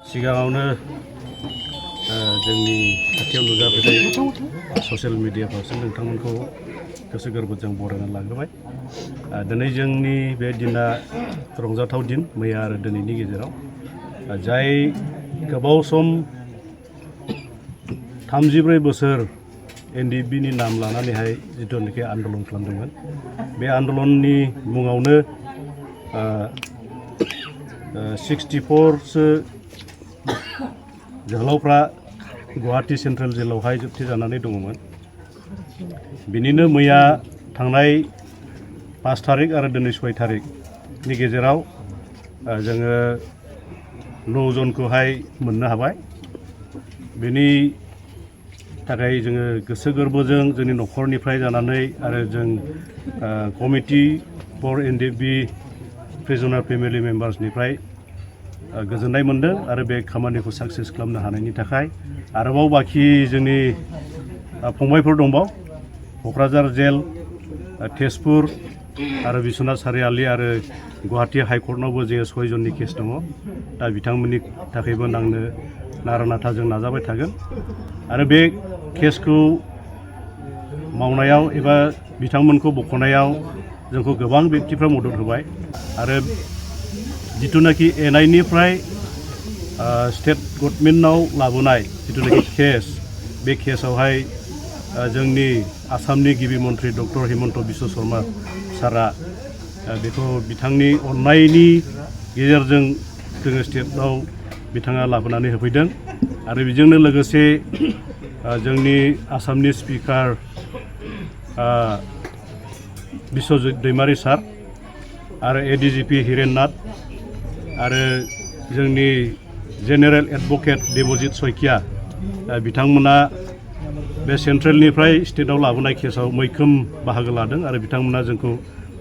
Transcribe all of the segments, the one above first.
सिगाङावनो जोंनि खाथियाव नुजाफैनाय ससियेल मिडियाफ्रावसो नोंथांमोनखौ गोसो गोरबोजों बरायना लाग्रोबाय। दिनै जोंनि बे दिना रंजाथाव दिन मैया आरो दिनैनि गेजेराव जाय गोबाव सम 34 बोसोर NDB नि नाम लानानैहाय जिथुनाखि आन्दलन खालामदोंमोन बे आन्दलननि मुङावनो 64 सो जोहोलावफ्रा गुवाहाटी सेन्ट्रेल जेलावहाय जोबथि जानानै दङमोन। बिनिनो मैया थांनाय 5 थारिख आरो दिनै 6 थारिखनि गेजेराव जोङो 9 जनखौहाय मोननो हाबाय। बेनि थाखाय जोङो गोसो गोरबोजों जोंनि न'खरनिफ्राय जानानै आरो जों committee for NDB prisoner family मेम्बार्सनिफ्राय गोजोननाय मोनदों आरो बे खामानिखौ साक्सेस खालामनो हानायनि थाखाय। आरोबाव बाखि जोंनि फंबायफोर दंबावो क'क्राझार जेल, तेजपुर आरो बिश्वनाथ सारिआलि आरो गुवाहाटी हाइकर्टआवबो जोङो 6 जननि केस दङ। दा बिथांमोननि थाखायबो नांनो नारा नाथा जों नाजाबाय थागोन आरो बे केसखौ मावनायाव एबा बिथांमोनखौ बख'नायाव जोंखौ गोबां व्यक्तिफ्रा मदद होबाय आरो जिथुनाखि एनआइनिफ्राय स्टेट गभर्नमेन्टआव लाबोनाय जिथुनाखि केस बे केसआवहाय जोंनि आसामनि गिबि मन्त्रि डक्टर हिमन्त बिश्व शर्मा सारा बेखौ बिथांनि अननायनि गेजेरजों जोङो स्टेटआव बिथाङा लाबोनानै होफैदों आरो बेजोंनो लोगोसे जोंनि आसामनि स्पिकार बिश्वजित दैमारी सार आरो ADGP हिरेन नाथ आरो जोंनि जेनेरेल एडभकेट देबजित सयकिया बिथांमोना बे सेन्ट्रेलनिफ्राय स्टेटआव लाबोनाय केसाव मैखोम बाहागो लादों आरो बिथांमोना जोंखौ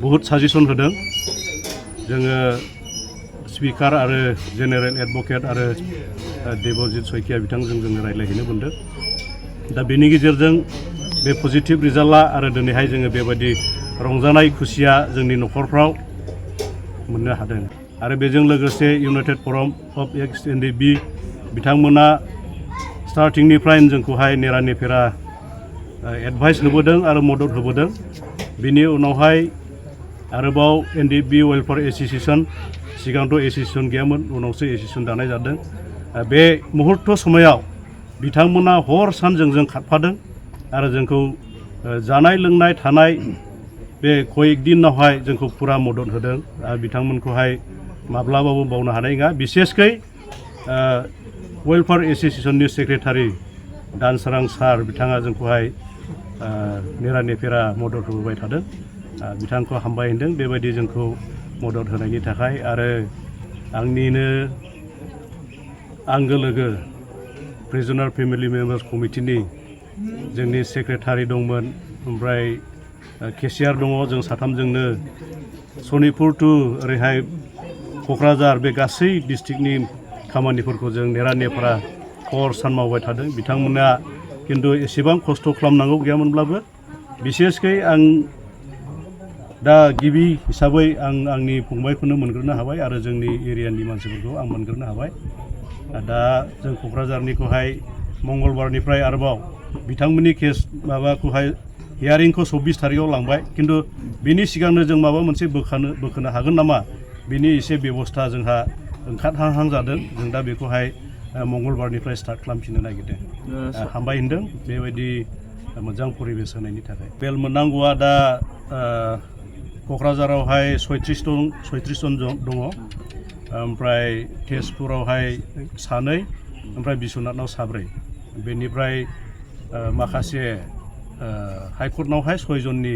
बहुद साजेसन होदों। जोङो स्पिकार आरो जेनेरेल एडभकेट आरो देबजित सयकिया बिथांजों जोङो रायज्लायहैनो मोनदों। दा बेनि गेजेरजों बे पजिटिभ रिजाल्टआ आरो दिनैहाय जोङो बेबायदि रंजानाय खुसिया जोंनि न'खरफ्राव मोननो हादों आरो बेजों लोगोसे इउनाइटेड फराम अफ एक्स NDB बिथांमोना स्टार्टिंनिफ्रायनो जोंखौहाय नेरा नेफेरा एडभाइस होबोदों आरो मदद होबोदों। बिनि उनावहाय आरोबाव NDB वेलफेयार एस'सिएशन सिगांथ' एस'सिएशन गैयामोन उनावसो एस'सिएशन दानाय जादों। बे मुहुर्त समायाव बिथांमोना हर सान जोंजों खारफादों आरो जोंखौ जानाय लोंनाय थानाय बे कयेक दिनावहाय जोंखौ फुरा मदद होदों। बिथांमोनखौहाय माब्लाबाबो बावनो हानाय नङा। बिसेसकै वेलफेयार एस'सिएशननि सेक्रेटारि दानसोरां सार बिथाङा जोंखौहाय नेरा नेफेरा मदद होबोबाय थादों। बिथांखौ हामबाय होनदों बेबायदि जोंखौ मदद होनायनि थाखाय आरो आंनिनो आंगो लोगो प्रिजनार फेमिलि मेम्बार्स कमिटिनि जोंनि सेक्रेटारि दंमोन ओमफ्राय केसियार दङ जों साथामजोंनो सनितपुर टु ओरैहाय क'क्राझार बे गासै डिस्ट्रिक्टनि खामानिफोरखौ जों नेरा नेफेरा हर सान मावबाय थादों। बिथांमोना खिन्थु एसेबां खस्थ' खालामनांगौ गैयामोनब्लाबो बिसेसकै आं दा गिबि हिसाबै आंनि फंबायखौनो मोनग्रोनो हाबाय आरो जोंनि एरियानि मानसिफोरखौ आं मोनग्रोनो हाबाय। दा जों क'क्राझारनिखौहाय मंगलबारनिफ्राय आरोबाव बिथांमोननि केस माबाखौहाय हियारिंखौ 24 थारिखआव लांबाय खिन्थु बिनि सिगांनो जों माबा मोनसे बोखोनो हागोन नामा बिनि एसे बेबस्था जोंहा ओंखारहां जादों। जों दा बेखौहाय मंगलबारनिफ्राय स्टार्ट खालामफिननो नागिरदों। हामबाय होनदों बेबायदि मोजां परिबेस होनायनि थाखाय। बेल मोननांगौआ दा क'क्राझारावहाय 36 जन दङ ओमफ्राय तेजपुरावहाय 2 ओमफ्राय बिश्वनाथनाव 4 बेनिफ्राय माखासे हाइकर्टनावहाय 6 जननि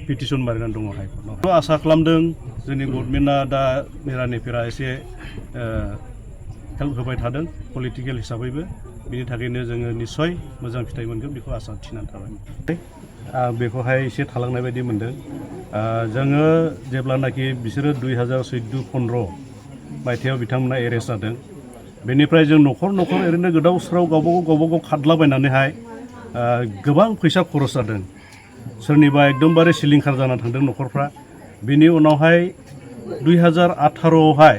पिटिसन मारिनानै दङ हाइकर्टआव। आसा खालामदों जोंनि गभर्नमेन्टआ दा नेरा नेफेरा एसे हेल्प होबाय थादों पलिटिकेल हिसाबैबो बिनि थाखायनो जोङो निस्सय मोजां फिथाइ मोनगोन बेखौ आसा थिनानै थाबाय। बेखौहाय एसे थालांनाय बायदि मोनदों। जोङो जेब्लानाखि बिसोरो 2014-15 मायथाइयाव बिथांमोना एरेस्ट जादों बेनिफ्राय जों न'खर ओरैनो गोदाव सोराव गावबा गाव खारलाबायनानैहाय गोबां फैसा खरस जादों। सोरनिबा एकदमबारे सिलिंखार जाना थांदों न'खरफ्रा। बिनि उनावहाय 2018आवहाय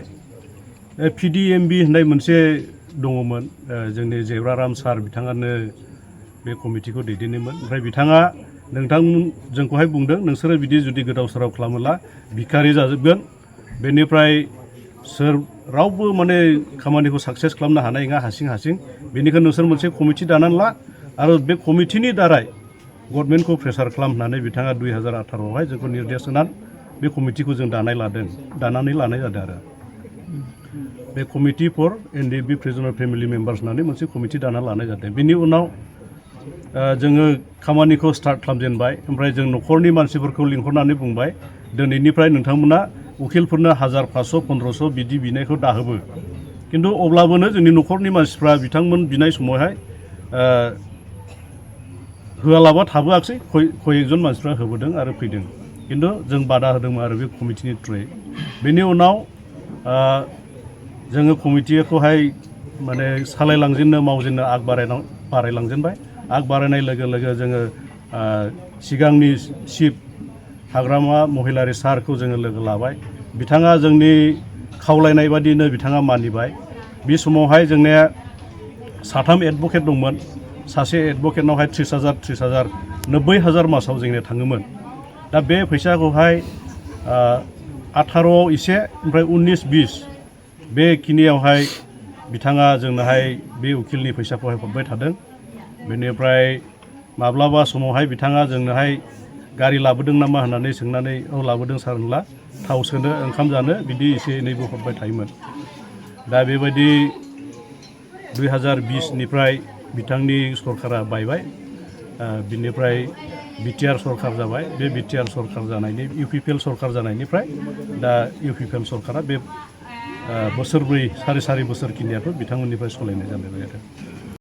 PDMB होननाय मोनसे दङमोन जोंनि जेब्राराम सार बिथाङानो बे कमिटिखौ दैदेनोमोन ओमफ्राय बिथाङा जोंखौहाय बुंदों नोंसोरो बिदि जुदि गोदाव सोराव खालामोब्ला भिखारि जाजोबगोन बेनिफ्राय रावबो माने खामानिखौ साक्सेस खालामनो हानाय नङा हारसिं बेनिखायनो नोंसोर मोनसे कमिटि दानानै ला आरो बे कमिटिनि दाराय गभर्नमेन्टखौ प्रेसार खालामनानै बिथाङा 2018आवहाय जोंखौ निर्देश होनानै बे कमिटिखौ जों दानानै लानाय जादों आरो बे committee for NDB prisoner family members होननानै मोनसे कमिटि दाना लानाय जादों बेनि उनाव जोङो खामानिखौ स्टार्ट खालामजेनबाय ओमफ्राय जों न'खरनि मानसिफोरखौ लिंहरनानै बुंबाय दिनैनिफ्राय नोंथांमोना उकिलफोरनो 1500 1500 बिदि बिनायखौ दाहोबो किन्तु अब्लाबोनो जोंनि न'खरनि मानसिफ्रा बिथांमोन बिनाय समावहाय होआलाबा थाबोआखसै कयेकजन मानसिफ्रा होबोदों आरो फैदों किन्तु जों बादा होदोंमोन आरो बे कमिटिनि थ्रुयै बेनि उनाव जोङो कमिटिखौहाय माने सालायलांजेननो मावजेननो बारायलांजेनबाय बारायनाय लोगो लोगो जोङो सिगांनि चिफ हाग्रामा महिलारि सारखौ जोङो लोगो लाबाय बिथाङा जोंनि खावलायनाय बादिनो बिथाङा मानिबाय बे समावहाय जोंनिया 3 एडभकेट दंमोन सासे एडभकेटनावहाय 30,000 90,000 मासाव जोंनिया थाङोमोन दा बे फैसाखौहाय 18आव एसे ओमफ्राय 19-20 बेखिनियावहाय बिथाङा जोंनोहाय बे उकिलनि फैसाखौहाय हरबाय थादों बेनिफ्राय माब्लाबा समावहाय बिथाङा जोंनोहाय गारि लाबोदों नामा होननानै सोंनानै लाबोदों सार होनब्ला थाव सोनो ओंखाम जानो बिदि एसे एनैबो हरबाय थायोमोन दा बेबायदि 2020निफ्राय बिथांनि सरकारा बायबाय बिनिफ्राय BTR सरकार जाबाय बे BTR सरकार जानायनि UPPL सरकार जानायनिफ्राय दा UPPL सरकारा बे बोसोरब्रै सारि बोसोरखिनियाथ' बिथांमोननिफ्राय सलायनाय जालायबाय आरो